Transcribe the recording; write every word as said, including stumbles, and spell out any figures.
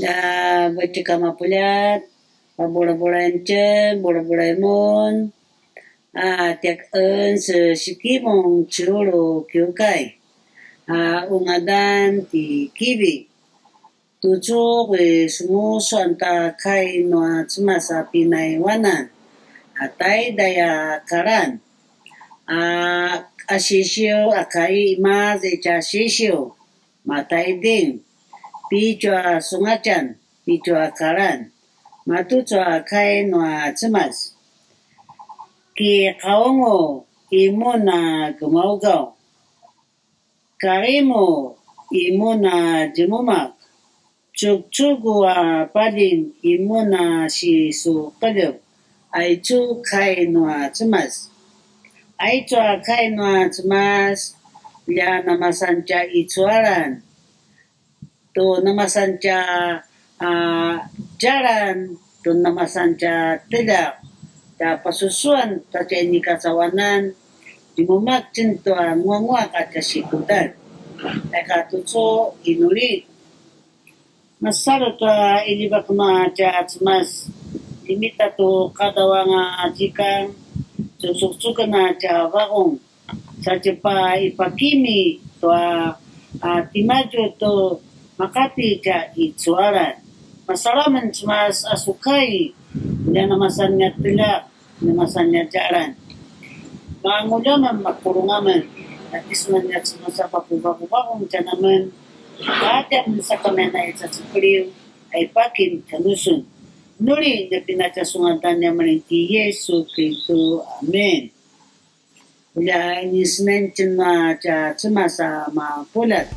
Nia vetjek a mapuljat, pabulabulayan tjen, bulabulay mun. A tiaken se Sikimung Ciulu kiukai. A u ngadan ti Kivi. Tucu uri semusuan ta kai nua Cemas a pinaiwanan, a taiday a kalan. A, a sisiu a kai imaza i tja sisiu, mataiding, pitju a sungatjan, pitju a kalan, matucu a kai nua Cemas. Kiqaungu i mun a gemaugaw. Karimu i mun a djemumak, cukcuku a paljing i mun a sisuqeljev, aicu kai nua Cemas. Aicu a kai nua Cemas, lja namasan tja icualan, tu namasan tja, a, djalan, tu namasan tja teljaq, tja pasusuan ta tja inika cawanan, djemumak tjen tua nguanguaq a tja sikudan. Eka tucu inuli. Masalu tua iljivak nua tja Cemas, ljemita tu qadaw anga zikang, cucukcuken a tja varung, sa tjepa ipakimi tua, a, timadju tu maqati tja icualan. Masalu amen Cemas a su kai, lja namasan nia teljaq, namasan nia djalan. Manguljaman, makurungamen, nakiseman nia Cemas a papuvaruvarung tjanamen, a tiamen sakamaya na icacepeliw, a ipakim tjanusun. Nuli nia pinatja su ngadan nia malinti Yesu Kiristu. Amen. Ulja ini senan tjen nua tja Cemas a mapuljat.